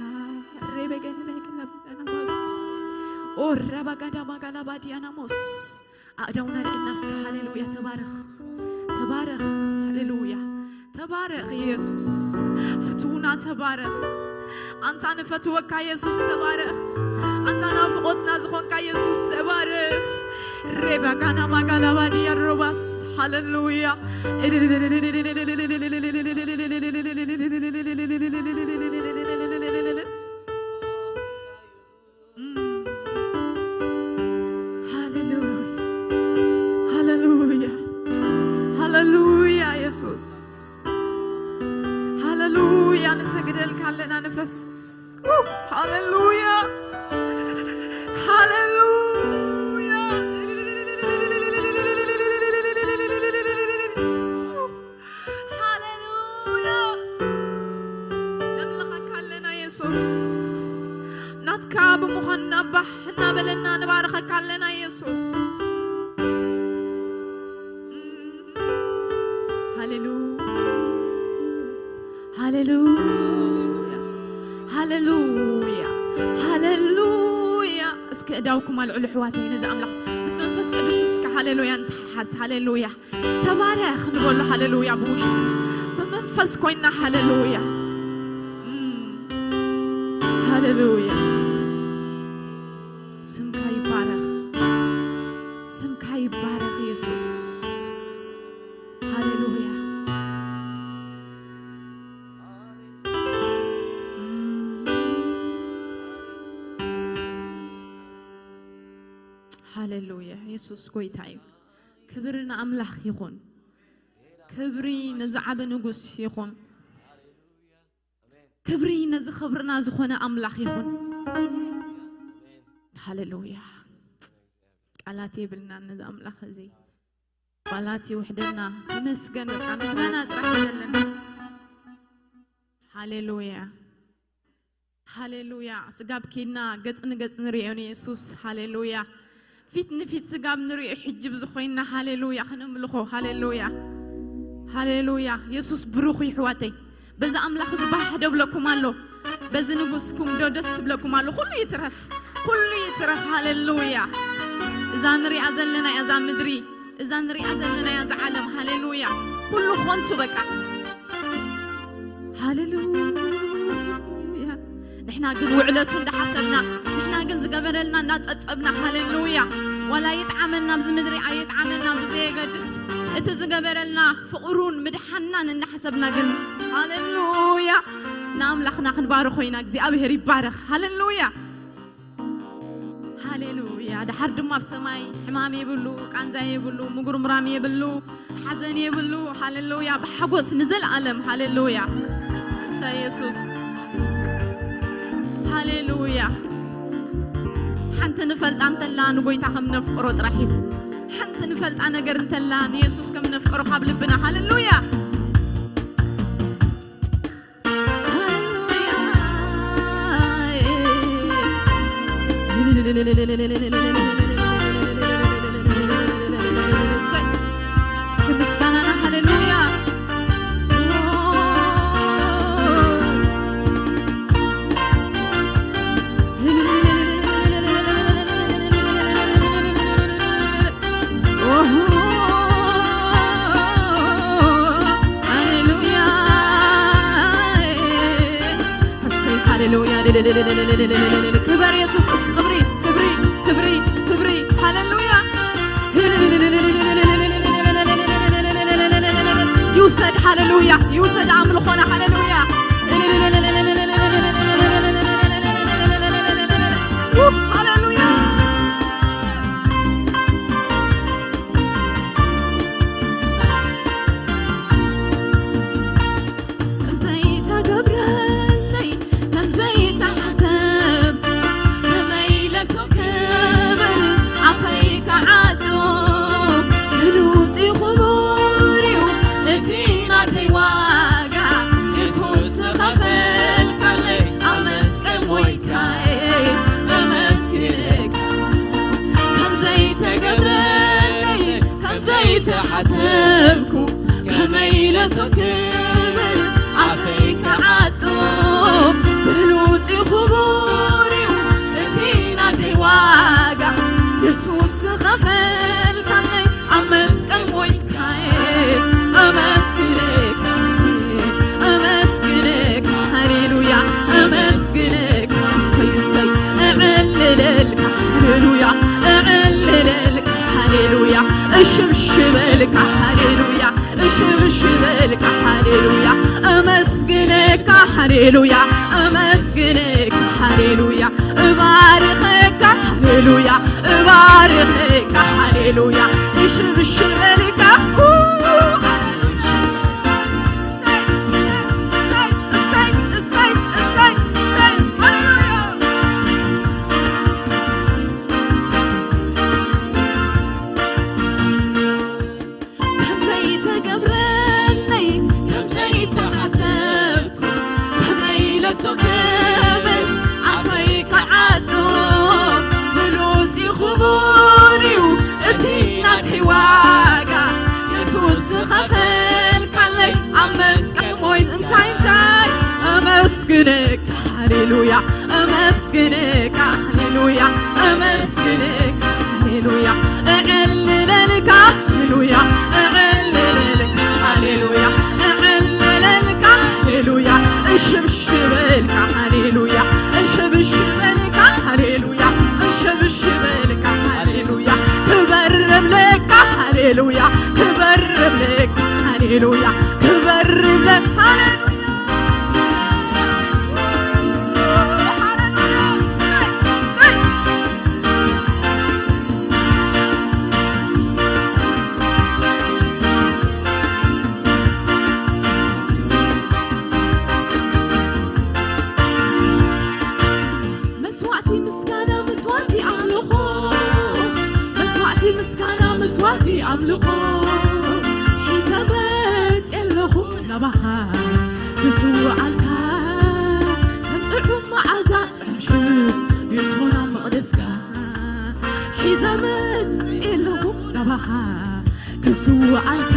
ሬበገንበግላባዳናሞስ ኦራባጋዳማጋላባዲያናሞስ ኣእዳውና ልዕልና እስከ ሃሌሉያ። ተባረኽ፣ ተባረኽ፣ ሃሌሉያ። ተባረኽ ኢየሱስ፣ ፍትውና ተባረኽ። ኣንታ ንፈትወካ ኢየሱስ ተባረኽ። ኣንታ ናፍቆትና ዝኾንካ ኢየሱስ ተባረኽ። ሬባጋና ማጋላባዲያ ሮባስ ሃሌሉያ። ሃሌሉያ፣ ሃሌሉያ፣ ሃሌሉያ። የሱስ ሃሌሉያ። ንሰግደልካ ኣለና፣ ንፈስስ። ሃሌሉያ፣ ሃሌሉያ፣ ሃሌሉያ። ነምልኸካ ኣለና የሱስ። ናትካ ብምዃንና ባህ እናበለና ንባርኸካ ኣለና የሱስ። ሃሌሉያ፣ ሃሌሉያ፣ ሃሌሉያ፣ ሃሌሉያ። እስከ እዳውኩም ኣልዕሉ ኣሕዋተይ፣ ነዚ ኣምላኽ ምስ መንፈስ ቅዱስ እስከ ሃሌሉያ ንተሓሓዝ። ሃሌሉያ። ተባረኽ ንበሎ። ሃሌሉያ። ብውሽጥና ብመንፈስ ኮይና። ሃሌሉያ። ሃሌሉያ። ስምካ ይባረኽ። ስምካ ይባረኽ የሱስ። ሃሌሉያ። ሃሌሉያ። የሱስ ጎይታ እዩ። ክብሪ ንኣምላኽ ይኹን። ክብሪ ንዝዓበ ንጉስ ይኹን። ክብሪ ነዚ ክብርና ዝኾነ ኣምላኽ ይኹን። ሃሌሉያ። ቃላት የብልናን ነዚ ኣምላኽ እዚ። ቃላት ይውሕደና። ተመስገን፣ በቃ ምስጋና ጥራሕ ይደለና። ሃሌሉያ። ሃሌሉያ። ስጋብ ኬድና ገጽ ንገጽ ንርእዮ ንየሱስ። ሃሌሉያ። ፊት ንፊት ስጋብ ንርእዮ ሕጂ ብዝኾይና። ሃሌሉያ። ከነምልኾ። ሃሌሉያ። ሃሌሉያ። የሱስ ብሩኽ እዩ ኣሕዋተይ። በዛ ኣምላኽ እዚ ባህ ደብለኩም ኣሎ። በዚ ንጉስኩም ዶ ደስ ይብለኩም ኣሎ። ኩሉ ይትረፍ። ኩሉ ይትረፍ። ሃሌሉያ። እዛ ንሪኣ ዘለና እያ እዛ ምድሪ። እዛ ንሪኣ ዘለና እያ እዛ ዓለም። ሃሌሉያ። ኩሉ ኾንቱ በቃ። ሃሌሉያ። ንሕና ግን ውዕለቱ እንዳሓሰብና፣ ንሕና ግን ዝገበረልና እናጸብጸብና። ሃሌሉያ። ዋላ ይጥዓመና ኣብዚ ምድሪ ኣይጥዓመና ብዘየገድስ፣ እቲ ዝገበረልና ፍቕሩን ምድሓናን እናሓሰብና ግን፣ ሃሌሉያ፣ ንኣምላኽና ክንባርኾ ኢና። እግዚኣብሔር ይባረኽ። ሃሌሉያ። ሃሌሉያ። ደሓር ድማ ኣብ ሰማይ ሕማም የብሉ፣ ቃንዛ የብሉ፣ ምጉርምራም የብሉ፣ ሓዘን የብሉ። ሃሌሉያ። ብሓጎስ ንዘለኣለም። ሃሌሉያ። እሰይ የሱስ። ሃሌሉያ። ሓንቲ ንፈልጣ እንተላ ንጎይታ ከም ነፍቅሮ ጥራሕ እዩ። ሓንቲ ንፈልጣ ነገር እንተላ ንየሱስ ከም ነፍቅሮ ካብ ልብና። ሃሌሉያ። እስኪ ምስጋናና ሃሌሉያ። ኦሆ፣ ሃሌሉያ። እሰይ፣ ሃሌሉያ። ክበር የሱስ፣ እስኪ ክብሪ፣ ክብሪ፣ ክብሪ፣ ክብሪ። ሃሌሉያ። ይውሰድ፣ ሃሌሉያ። ይውሰድ ኣምልኾና፣ ሃሌሉያ። ሃሌሉያ። ከምዘይተገብረለይ፣ ከምዘይተሓሰብ፣ ከመይ ለሱ ክብል ኣፈይ ክዓጹ? ፍሉጥ እዩ፣ ክቡር እዩ እቲ ናተይ ዋጋ፣ የሱስ ዝኸፈለ። ኣሰብኩ ከመይ ኢለ ክብል ኣፈይ ክዓጾ፣ ብሉጽ እዩ ክቡር እዩ እቲ ናተይ ዋጋ፣ የሱስ ዝኸፈልካለይ ኣብ መስቀል ሞይትካየ። ኣመስግነካ፣ ኣመስግነካ፣ ሃሌሉያ፣ ኣመስግነካ፣ እሰይ፣ እሰይ፣ እዕልለልካ፣ ሃሌሉያ፣ እዕልለልካ፣ ሃሌሉያ፣ እሽብሽበልካ፣ ሃሌሉያ፣ እሽብሽበልካ፣ ሃሌሉያ፣ ኣመስግነካ፣ ሃሌሉያ፣ ኣመስግነካ፣ ሃሌሉያ፣ እባርኸካ፣ ሃሌሉያ፣ እባርኸካ፣ ሃሌሉያ፣ እሽብሽበልካ፣ እሰይ፣ እሰይ፣ እሰይ፣ እሰይ፣ ሃሌሉያ። ከምዘይተገብረለይ፣ ከምዘይተሓሰብኩ፣ ከመይ ኢለ ክብል ኣፈይ ክዓጾ፣ ብሉጽ እዩ ክቡር እዩ እቲ ናተይ ዋጋ፣ የሱስ ዝኸፈልካለይ ኣብ መስቀል ሞይት። እንታይ እንታይ ኣመስግነካ፣ ሃሌሉያ፣ ኣመስግነካ፣ ሃሌሉያ፣ ኣመስግነካ፣ ሃሌሉያ፣ እዕልለልካ፣ ሃሌሉያ፣ እዕልለልካ፣ ሃሌሉያ፣ እዕልለልካ፣ ሃሌሉያ፣ እሽብሽበልካ፣ ሃሌሉያ፣ እሽብሽበልካ፣ ሃሌሉያ፣ እሽብሽበልካ፣ ሃሌሉያ፣ ክበርብለካ፣ ሃሌሉያ፣ ክበርብለካ፣ ሃሌሉያ፣ ክበርብለካ፣ ሃሌሉያ። መስዋዕቲ ምስጋና፣ መስዋዕቲ ኣምልኾ፣ መስዋዕቲ ምስጋና፣ መስዋዕቲ ኣምልኾ ሒዘ መጽየ ኣለኹ ናባኻ ክስውዓልካ፣ ከም ጥዑም መዓዛ ጥዑም ሽቶ ይእትወና መቕደስካ። ሒዘ መጽየ ኣለኹ ናባኻ ክስውዓልካ፣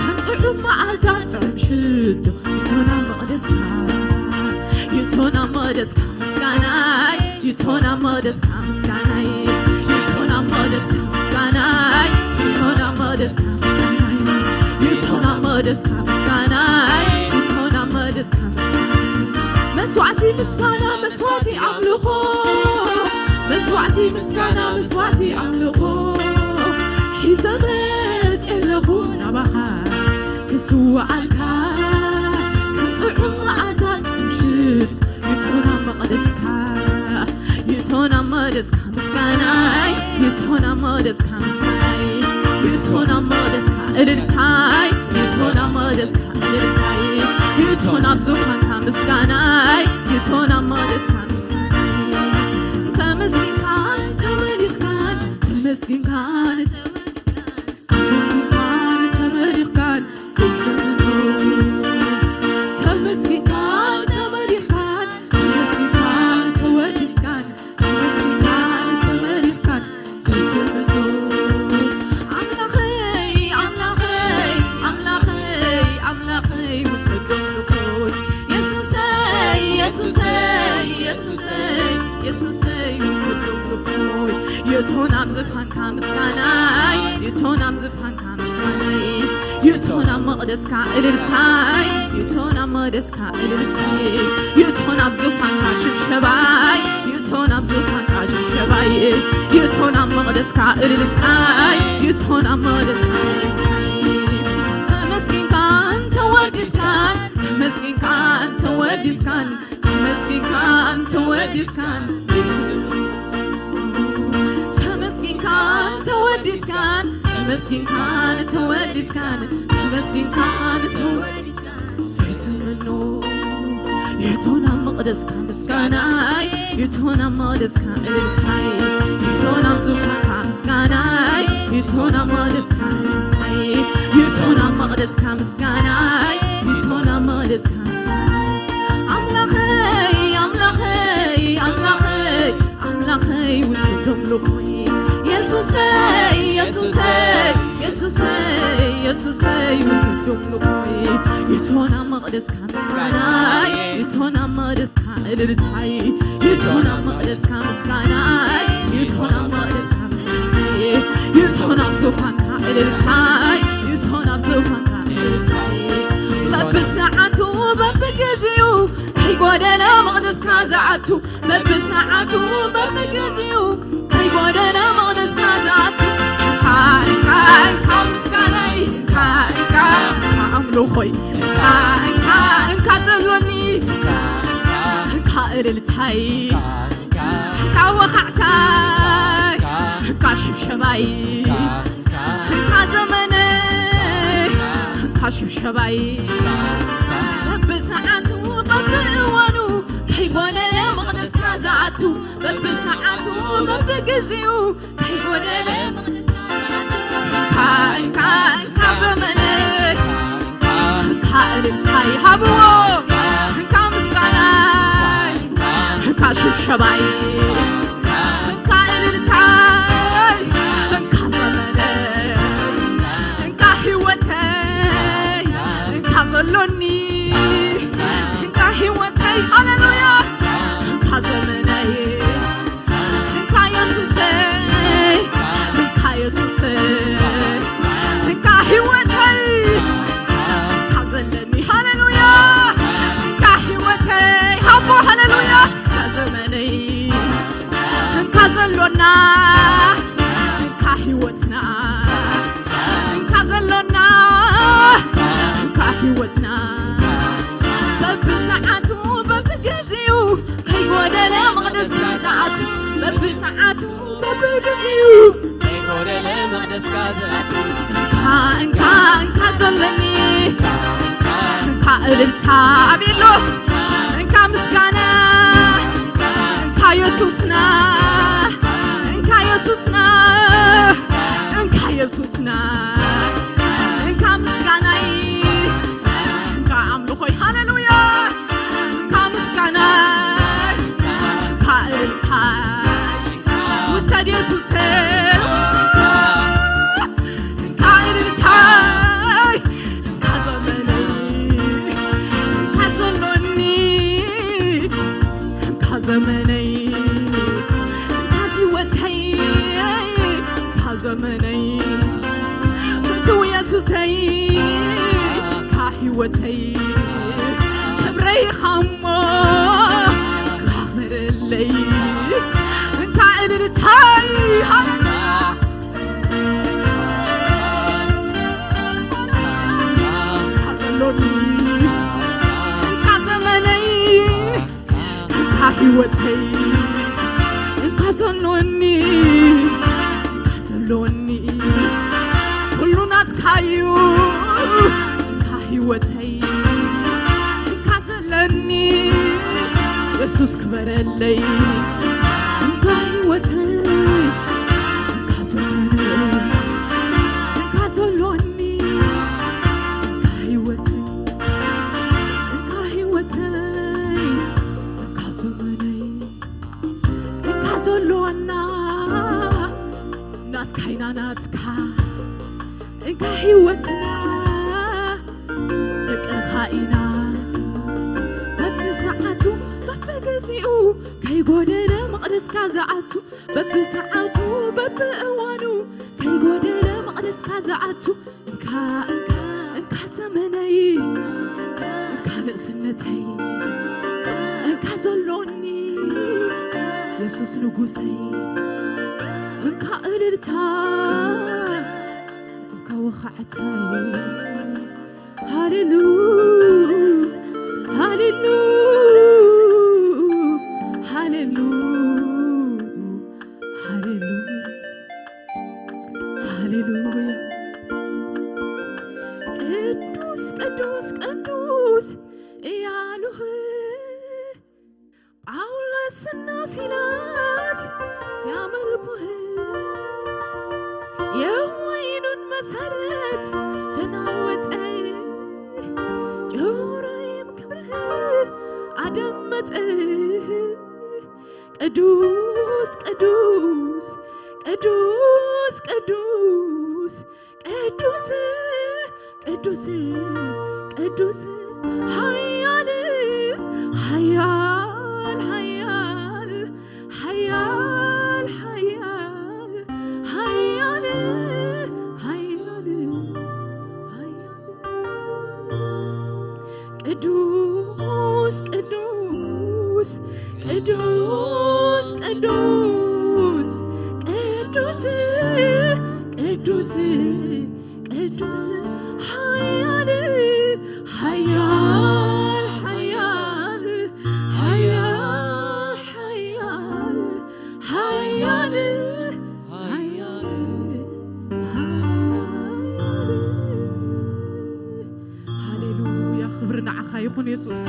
ከም ጥዑም መዓዛ ጥዑም ሽቶ ይእትወና መቕደስካ። ይእትወና መቕደስካ ምስጋናይ፣ ይእትወና መቕደስካ ምስጋናይ፣ ይእትወና መቕደስካ ምስጋናይ፣ ይእትወና መቕደስካ ምስጋናይ፣ ይእትወና መቕደስካ ምስጋናይ፣ ይእትወና መቕደስካ ምስጋናይ። መስዋዕቲ ምስጋና፣ መስዋዕቲ ኣምልኾ፣ መስዋዕቲ ምስጋና፣ መስዋዕቲ ኣምልኾ ሒዘ መጽየ ኣለኹ ናባኻ ክስውዓልካ፣ ከም ጥዑም መዓዛ ጥዑም ሽቶ ይእትወና መቕደስካ። ይእትወና መቕደስካ ምስጋናይ፣ ይእትወና መቕደስካ ምስጋናይ፣ ይእትወና መቕደስካ እልልታይ፣ ይእትወና መቕደስካ እልልታይ፣ ይእትወና ኣብ ዙፋንካ ምስጋናይ፣ ይእትወና መቕደስካ ምስጋናይ። ተመስጊንካን ተወዲኽካን፣ ተመስጊንካን ተመስጊንካን ተመሊኽካን ዘይትምኖ። ተመስጊንካን ተመሊኽካን፣ ተመስጊንካን ተወዲስካን፣ ተመስጊንካን ተመሊኽካን ዘይትምኖ። ኣምላኸይ፣ ኣምላኸይ፣ ኣምላኸይ፣ ኣምላኸይ፣ ውሰዶ ኣምልኾይ። የሱሰይ፣ የሱሰይ፣ የሱሰይ፣ የሱሰይ፣ ውሰዶ ኣምልኾይ። ይእቶን ኣብ ዝፋንካ ምስጋናይ፣ ይእቶን ኣብ ዝፋንካ ምስጋናይ፣ ይእቶን ኣብ መቕደስካ እልልታይ፣ ይእቶን ኣብ መቕደስካ እልልታይ፣ ይእቶን ኣብ ዙፋንካ ሽብሸባይ፣ ይእቶን ኣብ ዙፋንካ ሽብሸባይ፣ ይእቶን ኣብ መቕደስካ እልልታይ፣ ይእቶን ኣብ መቕደስካ እልልታይ። ተመስጊንካን ተወዲስካን፣ ተመስጊንካን ተወዲስካን፣ ተመስጊንካን ተወዲስካን፣ ተመስጊንካን ተወዲስካን፣ ተመስጊንካን ተወዲስካን፣ ተመስጊንካን ተወዲስካን ዘይትምኖ። ይእቶን ኣብ መቕደስካ ምስጋናይ፣ ይእቶን ኣብ መቕደስካ እልልታይ፣ ይእቶን ኣብ ዙፋንካ ምስጋናይ፣ ይእቶን ኣብ መቕደስካ እልልታይ፣ ይእቶን ኣብ መቕደስካ ምስጋናይ፣ ይእቶን ኣብ መቕደስካ ምስጋናይ። ኣምላኸይ፣ ኣምላኸይ፣ ኣምላኸይ፣ ኣምላኸይ፣ ውሰድ ኣምልኾይ። የሱሰይ፣ የሱሰይ፣ የሱሰይ የሱሰይ ውሰዶም ልቦይ ይቶና መቕደስካ ምስጋናይ ይቶና መቕደስካ እልልታይ ይቶና መቕደስካ ምስጋናይ ይቶና መቕደስካ ምስጋናይ ይቶና ኣብ ዙፋንካ እልልታይ ይቶና ኣብ ዙፋንካ እልልታይ በብሰዓቱ በብግዜኡ ከይጎደለ መቕደስካ ዝኣቱ በብሰዓቱ በብግዜኡ ከይጎደለ መቕደስካ ዝኣቱ እንካ እንካ እንካ ምስጋናይ እንካ እንካ እንካ ኣምልኾይ እንካ እንካ እንካ ዘሎኒ እንካ እልልታይ እንካ ወኻዕታይ እንካ ሽብሸባይ እንካ ዘመነይ እንካ ሽብሸባይ በብሰዓቱ በብእዋኑ ከይጎደለ መቕደስካ ዝኣቱ በብሰዓቱ በብግዜኡ ከይጎደለ እንካ እንካ እንካ ዘመነይ እንካ እልልታይ ሃብዎ እንካ ምስጋናይ እንካ ሽብሸባይ እንካ እልልታይ እንካ ዘመነይ እንካ ህይወተይ እንካ ዘሎኒ እንካ ህይወተይ ሃሌሉያ እንካ ዘመነይ እንካ የሱሰይ እንካ የሱሰይ እንካ ህይወተይ እንካ ዘለኒ ሃሌሉያ እንካ ህይወተይ ሃቦ ሃሌሉያ እንካ ዘመነይ እንካ ዘሎና እንካ ህይወትና እንካ ዘሎና እንካ ህይወትና በብሰዓቱ በብግዜኡ ከይጎደለ መቕደስካ ዝኣቱ በብሰዓቱ በብግዜኡ ከይጎደለ መቕደስካ ዝኣቱ እንካ እንካ እንካ ዘለኒ እንካ እልልታ ኣቤሎ እንካ ምስጋና እንካ የሱስና እንካ የሱስና እንካ የሱስና እንካ ምስጋናይ እንካ ኣምልኾይ ሃሌሉያ እንካ ምስጋናይ እንካ እልልታይ ውሰድ የሱሰ እንካ እልልታይ እንካ ዘመነይ እንካ ዘሎኒ እንካ ዘመነይ እንካ ህይወተይ እንካ ዘመነይ ፍትው የሱሰይ እንካ ህይወተይ ክብረይ ኻሞ ክበረለይ እንካ እልልታይ ሃሌሉያ እንካ ዘሎኒ እንካ ዘመነይ እንካ ህይወተይ እንካ ዘሎኒ እንካ ዘሎኒ ኩሉ ናትካዩ እንካ ህይወተይ እንካ ዘለኒ የሱስ ክበረለይ እንካ ህይወተይ እንካ ዘመነይ እንካ ዘሎኒ እንካ ህይወተይ እንካ ህይወተይ እንካ ዘመነይ እንካ ዘሎና ናትካ ኢና ናትካ እንካ ህይወትና ደቅኻ ኢና በብሰዓቱ በብግዚኡ ከይጎደለ መቕደስካ ዝኣቱ በብሰዓቱ በብእዋኑ ከይጎደለ መቕደስካ ዝኣቱ እንካ እንካ እንካ ዘመነይ እንካ ንእስነተይ እንካ ዘሎኒ የሱስ ንጉሰይ እንካ እልልታ እንካ ወኻዕተይ ሃሌሉ ሃሌሉ ሃሌሉ ሃሌሉ ሃሌሉያ ቅዱስ ቅዱስ ቅዱስ እያሉህ ጳውሎስና ሲላስ ሲያመልኩህ የወይኑን መሰረት ተናወጠ ጆሮዬም ክብርህ አደመጠ ቅዱስ ቅዱስ ቅዱስ ቅዱስ ቅዱስ ቅዱስ ቅዱስ ኃያል ኃያል ኃያል ኃያል ኃያል ኃያል ኃያል ኃያል ቅዱስ ቅዱስ ቅዱስ ቅዱስ ቅዱስ ቅዱስ ቅዱስ ኃያል ኃያል ኃያል ኃያል ኃያል ኃያል ኃያል። ሃሌሉያ፣ ክብሪ ንዓኻ ይኹን የሱስ።